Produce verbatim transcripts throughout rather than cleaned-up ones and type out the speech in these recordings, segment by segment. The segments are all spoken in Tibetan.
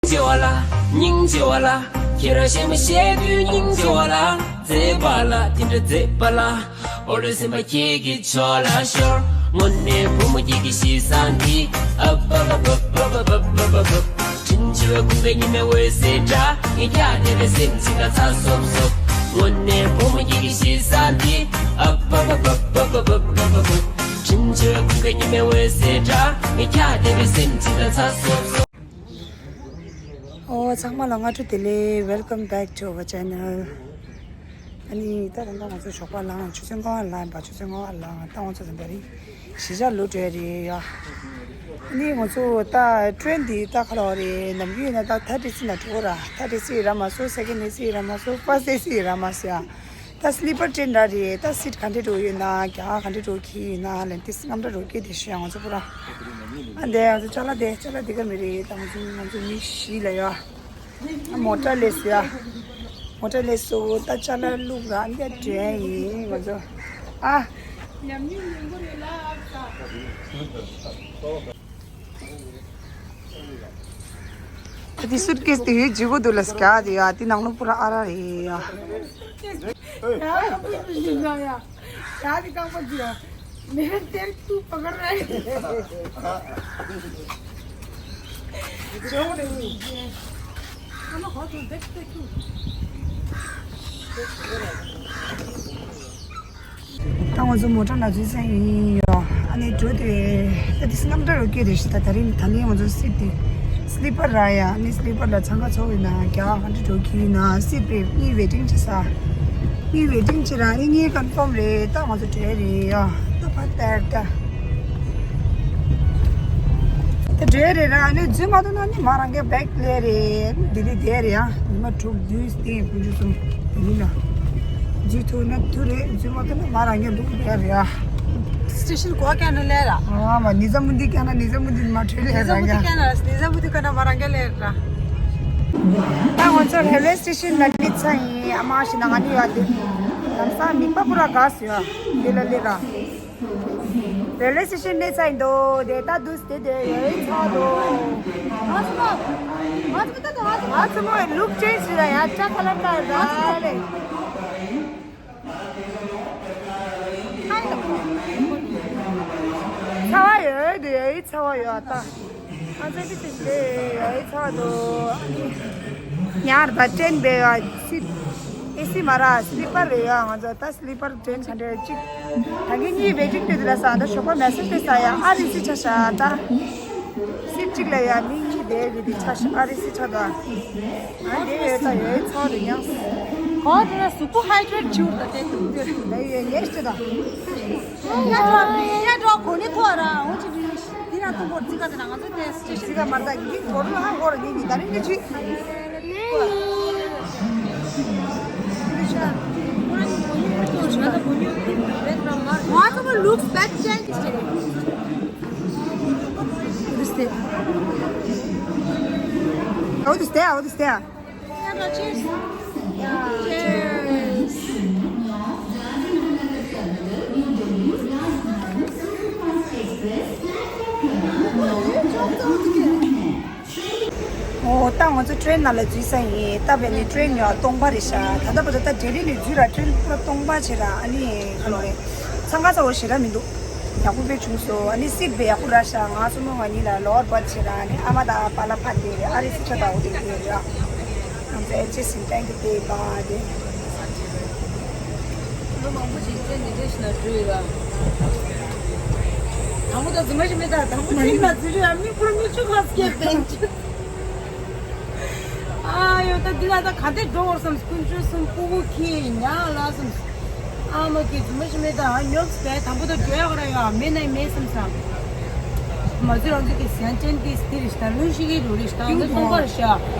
ཆེ་བ་ལ། སྙིང་རྗེ་བ་ལ། ཁྱེད་རང་གཞས་མ་བཤད་དུས་སྙིང་རྗེ་བ་ལ། མཛེས་པ་ལ་དེ་འདྲ་མཛེས་པ་ལ། ཨོ་ལོ་སེམས་པ་ཁྱེད་ཀྱི་ཕྱོགས་ལ་ཤོར། དངོས་གནས་བུ་མོ་ཁྱེད་ཀྱི་གཤིས་བཟང་འདི། ཨ་བ་བ་བ། དྲིན་ཆེ་བའི་ཁུག་པའི་ཉི་མའི་འོད་ཟེར་འདྲ། ངས་ཀྱང་དེ་བས་སེམས་ཅིག་ལ་ཚ་སོབ་སོབ། དངོས་གནས་བུ་མོ་ཁྱེད་ཀྱི་གཤིས་བཟང་འདི། ཨ་བ་བ་བ། དྲིན་ཆེ་བའི་ཁུག་པའི་ཉི་མའི་འོད་ཟེར་འདྲ། ངས་ཀྱང་དེ་བས་སེམས་ཅིག་ལ་ཚ་སོབ་སོབ། ཨོ། ཚང་མ་ལ་སྔ་དྲོ་བདེ་ལེགས། Welcome back to our channel. ཨ་ནི་ད་རང་ད་ང་ཚོ་ཞོགས་པ་ལངས། ཆུ་ཚོད་ལྔ་པ་ལངས་པ། ཆུ་ཚོད་ལྔ་པ་ལངས། ད་ང་ཚོ་ཟིན་པ་རེད། གཞིས་ཆགས་ལོག་འགྲོ་ཡ་རེད་ཡ། ཨ་ནི་ང་ཚོ་ད་ཊེན་འདི་ད་ག་ལོག་རེད། ནམ་རྒྱུན་ཡིན་ན་ད་ཐར་ཌི་སི་ན་འགྲོ་ར། ཐར་ཌི་སི་ར་མ་སོང་། སེ་ཀེན་ཌི་ཨེ་སི་ར་མ་སོང་། ཕར་སི་ཊི་ཨེ་སི་ར་མ་སོང་ཡ། ད་སི་ལི་པར་ཊེན་འདྲ་རེད། ད་སིཊ་ག་འདྲས་འགྲོ་ཡོད་ན། རྒྱ་ག་འདྲས་འགྲོ་གི་ཡོད་ན་ལན་ཏི་སི་རྔམ་འདྲ་འགྲོ་གི་དེ་ཤི་ཡང་ང་ཚོ་པུ་ར། ཨ་འདས་ང་ཚོ་ཅ་ལག་དེ་ཅ་ལག་དེ་ག་མི་རེད། ད་ང་ཚོ་ང་ཚོ་མི་བཞི་ལ་ཡ། ཨ་མོ་ཊ་ལས་སུ་ཡ། མོ་ཊ་ལས་སུ་ད་ཅ་ལག་བླུག་ར་འདི་དྲན་ཡིན་ང་ཚོ། ཨ། ད་དེ་སུཊ་ཀེས་དེ་ཡོད་ཇི་གོ་དུ་ལ་སྐྱ་དེ་ཡ། དེ་ནང་ལོ་པུ་ར་ཨ་ར་རེད་ཡ། ད་ང་ཚོ་མོ་ཊ་ནང་འཛུལ་ཚར་ཡིན་ཡོ། ཨ་ནི་འགྲོ་དེ་ད་དེ་སྔ་མ་འདྲ་རུ་སྐྱོད་དེ་ཤི། ད་ད་རིང་ད་ལན་ང་ཚོ་སི་ཊི་དེ་སི་ལི་པར་ར་ཡ། ཨ་ནི་སི་ལི་པར་ལ་འཚང་ཁ་ཚོགས་ཡིན་ན་རྒྱ་ག་འདྲ་འགྲོ་གི་ཡིན་ན། སི་ཊི་པེ་གཉིས་ཝེ་ཊིང་བྱེད་ས། གཉིས་ཝེ་ཊིང་བྱེད་ར། ཨ་ནི་གཉིས་ཀོན་ཕོམ་རེད། ད་ང་ཚོ་འགྲོ་ཡ་རེད་ཡ། ད་ཕར་ཏེར་ཏེར། དེ་འདྲའི་རེད་ར། ཨ་ནི་འཛུལ་མ་ཐུབ་ན་ནི་མ་རང་གི་བེག་ལས་རེད། ལྡི་ལི་བསྡད་རེད་ཡ། ཉི་མ་དྲུག་བདུན་བདུན་དགུ་བཅུ་གསུམ་ལྡི་ལི་ལ། འཛུལ་ཐུབ་ན་ཐུབ་རེད། འཛུལ་མ་ཐུབ་ན་མ་རང་གི་འདུག་བསྡད་རེད་ཡ། སི་ཊེ་ཤན་གོ་ཀ་ན་ལས་ར། ཨ་མ་ནི་ཛ་མུ་དི་ཀ་ན་ནི་ཛ་མུ་དི་མ་འཕྲོད་ལས་ར། ནི་ཛ་མུ་དི་ཀ་ན་ནི་ཛ་མུ་དི་ཀ་ན་མ་རང་གི་ལས་ར། ད་ང་ཚོ་རེལ་ཝེ་སི་ཊེ་ཤན་ལ་སླེབས་ཚར་ཡིན། ཨ་མ་ཞིག་ན་ང་ནི་ཡོད་དེ། ལམ་སང་མིག་པ་པུ་ར་དགའ་སོང་ཡ། འདི་ལ་སླེབས་ར། རེལ་ཝེ་སི་ཊེ་ཤན་ནས་ཚར་ཡིན་དོ། དེ་ད་དུས་དེ་དེ་ཡོད་ཚར་དོ། ང་ཚོ་ང་ཚོ་ད་ང་ཚོ་ང་ཚོ་མོ་ལུག་ཅན་ཞིག་ལ་ཡ་ཅ་ཁ་ལ་ཀ་ར་ལེ། ཚ་བ་ཡོད་དེ་ཡོད་ཚར་བ་ཡོད་ད། ང་ཚོ་དེ་དེ་དེ་ཡོད་ཚར་དོ། ཉར་ད་ཅན་བེ་ཡ་སི་ཨེ་སི་མ་ར་སི་ལི་པར་རེད་ཡ། ང་ཚོ་ད་སི་ལི་པར་ཅན་ཚ་འདྲ་གཅིག་ད་གིན་གཉིས་བེ་ཅིག་དེ་དེ་ལ་ས་ད་ཞོགས་པ་མེ་སེ་ཇི་དེ་ས་ཡ། ཨ་རི་སི་ཆ་ཤ་ད། སི་གཅིག་ལ་ཡ་མི་གཉིས་བསྡད་ཡོད་དེ་ཆ་ཤ། ཨ་རི་སི་ཆ་ད། ཨ་དེ་ཡོད་ད་ཡོད་ཚོགས་རེད་ཡང་། གོ་དེ་ན་གཟུགས་པོ་ཧའི་ཌེ་རེ་ཊི་བྱེད་དགོས་ད་དེ་དུས་དེ། ད་ཡོད་ངས་ཤི་ད། ཡ་འགྲོ་ཡ་འགྲོ་གོ་ནི་ཐོ་ར་འོ་ཅི་དེ་ན་ཐུག་གོ་རྩི་ཀ་དེ་ན་ང་ཚོ་དེ་སི་ཊེ་ཤན་རྩི་ཀ་མར་ད་གི་གོ་རུ་ཧ་གོ་ར་ནི་གི་ད་རིང་གི་ཆི། What about looks back change? What is it? What is there? What is there? Yeah, no, cheers. Yeah, cheers. ཨོ་ད་ང་ཚོ་ཊེན་ནང་ལ་འཛུལ་ས་ཡིན། ད་བས་ནི་ཊེན་ཡང་སྟོང་པ་རེད་ཤག་ད་ལྟ་བར་དུ་ད་ལྡི་ལི་ལ་འཛུལ་ར་ཊེན་པུ་ར་སྟོང་པ་བྱས་ར། ཨ་ནི་ག་ལོ་རེད། འཚང་ཁ་ཚ་བོ་ཞེ་དྲག་མི་འདུག་ཡག་པོ་དཔེ་བྱུང་སོང་། ཨ་ནི་སིཊ་དཔེ་ཡག་པོ་རག་ཤག་ང་སོ་མོ་ང་གཉིས་ལ་ལོ་ཨར་བར་བྱས་ར། ཨ་ནི་ཨ་མ་དང་པཱ་ལགས་ཕར་བསྡད་རེད། ཨ་རི་སི་ཁྲ་དང་འོ་དེ་བསྡད་རེད། ང་ཚོ་ཨེ་ཅེ་སི་ཊེན་གྱི་དེ་པ་དེ། ལོ་མང་པོ་ཞིག་ཅན་ནི་རེ་ཞིག་ན་འགྲོ་ཡོད་ལ། དང་པོ་དང་རྫུན་མ་ཞིག་མེད་ད། དང་པོ་ཅིག་ལ་འཛུལ་ཡོད། མི་ཁོ་རང་མི་ཆུ་ཁ་སྐྱེས་པས། ཨ་ཡོ་ད་འདི་ལ་ད་ག་དེ་འགྲོ་བར་བསམ། ཀུན་སྤྱོད་སུམ་ཀུ་ཀུ་ཁྱི་ཉག་ལ་བསམ། ཨ་མ་ཀི་རྫུན་མ་ཞིག་མེད་ད། ཉོབ་སི་པས་དང་པོ་ད་འགྲོ་ཡག་ར་ཡོད་མེད་ན་མེད་བསམ་ས། མ་ཚོད་རང་ཚོད་ཀྱི་ཟན་ཅན་ཏིས་དེ་རེ་ཞིག་ད་ལོན་ཤི་གི་རུ་རེ་ཞིག་ད་ང་ཚོ་སྟོང་པར་ཤ་སི་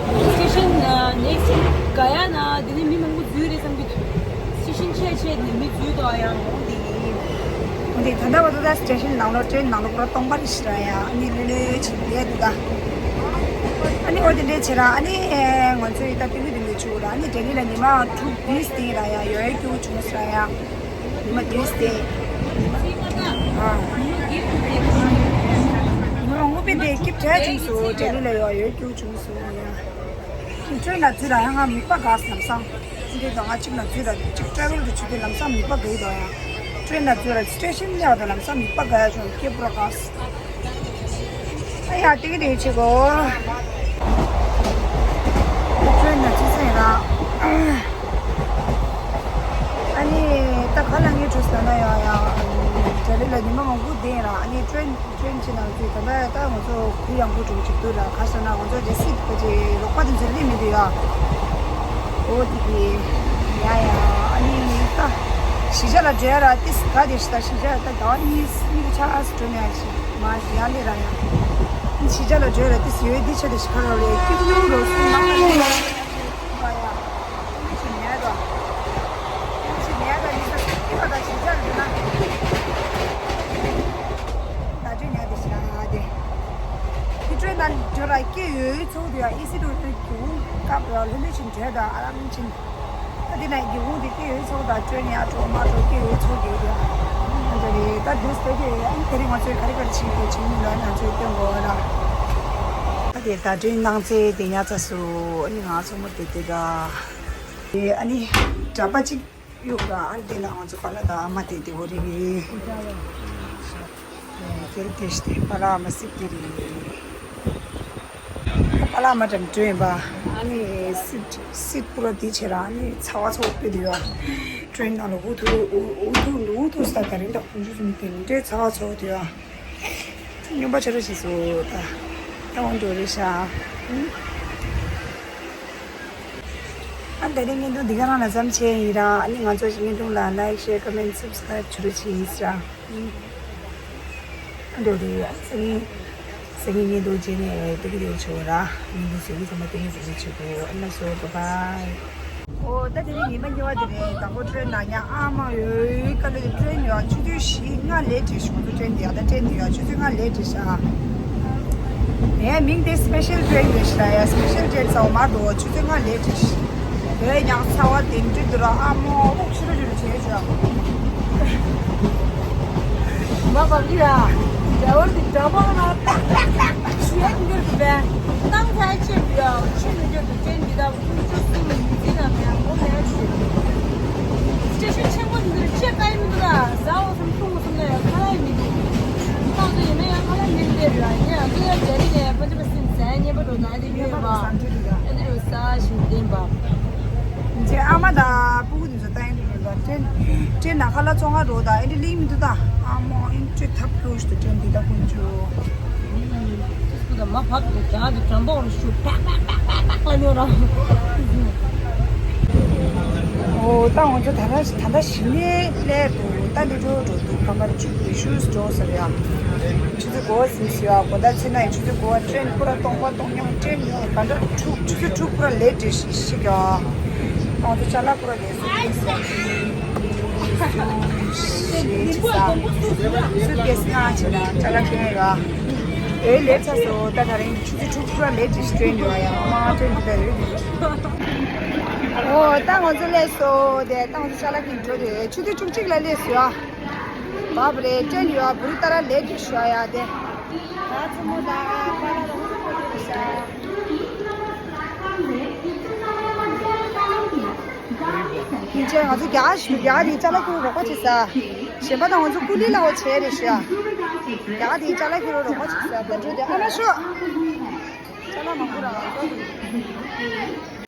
ཊེ་ཤན་ནེག་སི་ག་ཡ་ན་དེ་ནི་མི་མང་པོ་འཛུལ་རེད་བསམ་གི། སི་ཊེ་ཤན་ཆེ་ཆེ་ནི་མི་འཛུལ་དོ་ཡང་འོང་དེ་གི། འོང་དེ་ད་ལྟ་བར་དུ་ད་སི་ཊེ་ཤན་ནང་ལོགས་ཊེན་ནང་ལོགས་པུ་ར་སྟོང་པ་རེ་ཞིག་ར་ཡ། ཨ་ནི་ལོས་ལོས་བྱེད་ལས་འདུག་ད། ཨ་ནི་འོ་དེ་འདྲས་བྱེད་ར། ཨ་ནི་ང་ཚོ་ཡི་ད་ཏིང་གི་ཏིང་གི་ཆུ་ར། ཨ་ནི་ལྡི་ལི་ལ་ཉི་མ་དྲུག་བདུན་སྟེང་ར་ཡ་ཡོད་རྒྱུ་བྱུང་ས་ཡ། ཉི་མ་བདུན་སྟེང་། ཨ། ཉི་མ་ལྔ་ པེ་དེ་སྐྱིད་བྲལ་བྱུང་སོང་། ལྡི་ལི་ལ་ཡོད་ཡོད་སྐྱོ་བྱུང་སོང་ཡ། ཁྱིམ་ཊེན་ནང་འཛུལ་ར་ཡང་ང་མིད་པ་འགགས་ལམ་སང་། འདི་དང་ང་གཅིག་ནང་འཛུལ་ར་གཅིག་ཊེ་རེ་ཝལ་དུ་ཆུ་དེ་ལམ་སང་མིད་པ་འགག་དོ་ཡ། ཊེན་ནང་འཛུལ་ར་སི་ཊེ་ཤན་ལ་ཡོད་དོ་ལམ་སང་མིད་པ་འགག་ཡ་བྱུང་སྐྱིད་པོ་ར་འགགས། ཨ་ཡ་དེ་གི་དེ་བྱེད་གོ། ཊེན་ནང་འཛུལ་ཚར་ཡིན་ར། ཨ་ནི་ད་ག་ལ་ངའི་ཊེ་རེ་ཝལ་ལ་ན་ཡ་ཡ། ལྡི་ལི་ལ་ཉི་མ་མང་པོ་བསྡད་ཡིན་ར། ཨ་ནི་ཊེན་ཊེན་གྱི་ནང་དུ་ད་ལྟ་ད་ང་ཚོ་གུ་ཡངས་པོ་འགྲོ་གི་འདུག་ར། ག་ཟེར་ན་ང་ཚོ་རི་སིཊ་གི་རོགས་པ་དེ་ཚོ་སླེབས་མི་འདུག་ཡ། འོ་དེ་གི་ཡ་ཡ། ཨ་ནི་ད་གཞིས་ཆགས་ལ་འགྲོ་ཡ་ར་ཏིས་ག་དེ་ཞིག་ད་གཞིས་ཆགས་ད་ཟླ་བ་གཉིས་གཉིས་ཀྱི་ཆ་ལ་སུ་འགྲོ་ནས་ཡ་ཞིག་མ་ཡ་ལེ་ར་ཡ། གཞིས་ཆགས་ལ་འགྲོ་ཡ་ར་ཏིས་ཡོད་དེ་ཆ་དེ་ཞིག་ག་ར་ལེ་ཀི་ཀི་རོ་སུ་ནང་ལ་ལེ་ར་ཡ། ཊེན་ནང་འགྲོ་ར་སྐྱེ་ཡོད་ཚོགས་དུ་ཡ་ཨི་སི་ཏུ་ཏུ་གྱུང་སྐབས་ལ་ལྷོད་ལྷོད་ཕྱིན་འགྲོ་དང་ཨ་རམ་ཕྱིན། ད་དེ་ནས་སྒེའུ་ཁུང་དེ་སྐྱེ་ཡོད་ཚོགས་དང་ཊེན་ཡ་འགྲོ་མ་འགྲོ་སྐྱེ་ཡོད་ཚོགས་དེ་དུ་ཡ། ཨ་ད་རེད་ད་དུས་ཚོད་དེ་ཨ་ནི་དེ་རིང་ང་ཚོས་ག་རེ་ག་རེ་བྱེད་དགོས་བྱེད་མིན་ལ་ང་ཚོས་སྟོན་དགོས་ར། ད་དེ་ད་ཊེན་ནང་ཚེ་དེ་ཉ་ཚ་སུ་ཨ་ནི་ང་ཚོ་མོ་དེ་དེ་ད། དེ་ཨ་ནི་གྲྭ་པ་གཅིག་གཡུག་ར། ཨ་ནི་དེ་ལ་ང་ཚོ་པཱ་ལགས་དང་ཨ་མ་དེ་དེ་འོ་རེད། དེ་རེད་དེ་ཤི་དེ་པཱ་ལགས་ཨ་མ་སྲིད་དེ་རེད། པཱ་ལགས་ཨ་མ་དང་འགྲོ་ཡིན་པ། ཨ་ནི་སྲིད་སྲིད་པུ་ར་དེ་བྱེད་ར། ཨ་ནི་ཚ་བ་ཚ་བ་དཔེ་དེ་ཡོད། ཊེན་ནང་ལ་འུ་ཐུག་འུ་ཐུག་འུ་ཐུག་ས་ད་རིང་ད་ཁོང་ཚོ་ཚོ་མི་དེ་འདྲའི་ཚ་བ་ཚ་བ་དེ་ཡོད། སྨྱོན་པ་ཆེ་རུ་ཞིག་སོ་ད། ད་འོང་འགྲོ་རེད་ཤག་ཨ་ད་རིང་བརྙན་ཐུང་འདི་ག་རང་ལ་མཚམས་ཆད་ཡིན་ར། ཨ་ནི་ང་ཚོ་བརྙན་ཐུང་ལ་like share comment subscribe བྱེད་རོགས་བྱེད་ཡིན་ཤག་ཨ་འགྲོ་རེད། ཨ་སང་ཉིན་སང་ཉིན་བརྙན་ཐུང་བྱས་ནས་ཏོག་ཙམ་ལས་ཆོག་ར། བརྙན་ཐུང་བྱེད་ཀྱི་ཚང་མ་ཏོག་ཙམ་ལས་ཆོག་གི། ཨ་ལགས་སོ། bye bye། ཨོ་ད་དེ་རིང་ཉི་མ་གཉིས་པ་དེ་རེད། དང་པོ་ཊེན་ནང་ཉ་ཨ་མ་ཡོད་དཀའ་ལས་ཊེན་ཡོད། ཆུ་ཚོད་བཞི་ལྔ་ལེ་ཊི་ཤག་ཁོང་ཚོ་ཊེན་དེ་ཡ་ད་ཊེན་དེ་ཡ་ཆུ་ཚོད་ལྔ་ལེ་ཊི་ཤག་ངའི་མིང་དེ་སི་པེ་ཤལ་ཊེན་རེད་ཤག་ཡ། སི་པེ་ཤལ་ཊེན་ཚ་བ་མ་འགྲོ་ཆུ་ཚོད་ལྔ་ལེ་ཊི་ཤག་ཡོད་ཉག་ཚ་བ་དེ་འདྲ་འདུག་ར། ཨ་མོ་ཨོ་ཤི་ར་ཞུ་ར་བྱས་ཤག་མ་བབ་ཀྱི་ཡ། ཌ་རའི་ཝར་དེ་འདྲ་པོ་ང་ཏག་ཏག་ཏག་ཏག་ཞུ་ཡ་དེ་འདྲ་འདུག་པས། ཏང་ཚ་ཡ་ཆེ་འདུག་ཡ། ཆེ་མི་འདུག་ཏུ་ཅན་འདི་དག་ཀུན་སྤྱོད་སྲུང་མི་འཛིན་ན་མེད་ཨ་མོ་མེད་ཅེས། སྤྱི་ཤུགས་ཆེན་པོ་འདི་འདྲ་ཆེ་ཀ་ཡི་མི་འདུག་ར། ཟ་འོ་སམ་འཐུང་འོ་སམ་ན་ཡ་ཁ་ལག་ཡི་མི་འདུག་ཏང་ཚོ་ཡིན་ན་ཡ་ཁ་ལག་མི་འདུག་ར། ཡིན་ཡ་ཏུ་ཡ་རྒྱ་རི་ནས་ཕ་ཅི་པ་སིན་ཟ་ཡ་ཉེན་པ་འགྲོ་ན་དེ་ཡོད་པ། ཨ་འདི་རུ་ས་ཞིང་ལྡན་པ། ཅེ་ཨ་མ་དང་སྤུ་གུ་འདི་ཚོ་ད་ཨེ་འདྲ་རེད་པ། ཊེན་ཊེན་ནང་ཁ་ལག་བཙོང་ག་འགྲོ་ད་ཨེ་འདྲ་ལིང་མི་འདུག་ད། ཨ་མོ་ཨེ་འདྲ་ཐབས་ལོས་ཤིག་ཏུ་ཊེན་འདི་ད་ཀུན་སྤྱོད། ཏུས་ཀུ་ད་མ་བབ་ཏུ་རྒྱ་དུ་གྲམ་པོ་རུ་ཤུ་པག་པག་པག་པག་པག་ལ་ཉོ་ར། ཨོ་ད་ང་ཚོ་ད་ལྟ་ད་ལྟ་ཞི་ནས་སླེབས་འདུག་ད་འདི་འགྲོ་འགྲོ་འདུག་ཁ་མར་ཆུ་ཡི་ཤུ་འགྲོ་ཟེར་ཡ། ཆུ་ཚོད་དགུ་པ་ཟིན་ཟེར་ཡ། དགོང་དག་ཚེ་ན་ཡི་ཆུ་ཚོད་དགུ་པ་ཊེན་པུ་ར་སྟོང་པ་སྟོང་ཉམས་ཊེན་ཡོད་ག་འདྲ་འཁྲུག་ཆུ་ཚོད་དྲུག་པུ་ར་ལེ་ཊི་ཤིག་ཤིག་ཡ། ང་ཚོ་ཅ་ལག་པུ་ར་ལས་སུ་ཏེ་སི་ཤེ་ཅི་ས་སུ་ཏེ་སི་ང་ཆེ་ན་ཅ་ལག་ཁྱེར་ཡོད། ཨེ་ལེ་ཚ་སོ་ད་ད་རིང་ཆུ་ཚོད་དྲུག་པུ་ར་ལེ་ཊི་ཤིག་ཊེན་ཡོད་ཡ། མ་ཊེན་འདི་ད་ཡོད། ཨོ་ད་ང་ཚོ་ལས་སོ་དེ་ད་ང་ཚོ་ཅ་ལག་ཁྱེར་འགྲོ་དེ་ཆུ་ཚོད་དྲུག་གཅིག་ལ་ལས་སོ་ཡ། བབ་རེད་ཊེན་ཡོད་བུ་རུ་ད་ར་ལེ་ཊི་ཤོ་ཡ་དེ། ད་ཚོ་མོ་ད་པ་ལ་རོ་ཚོ་པོ་དེ་ཤ། ཡིན་ཆད་ང་ཚོ་རྒྱ་ཞུ་རྒྱ་དེ་ཅ་ལག་ཁྱེར་རོགས་པ་བྱེད་ས། གཞན་པ་དང་ང་ཚོ་ཀུ་ལི་ལ་འོ་བྱས་རེད་ཤ། རྒྱ་དེ་ཅ་ལག་ཁྱེར་རོགས་པ་བྱེད་ས་ད་འགྲོ་དེ་ཨ་ལ་ཤོ། ཅ་ལག་མང་པོ་ར།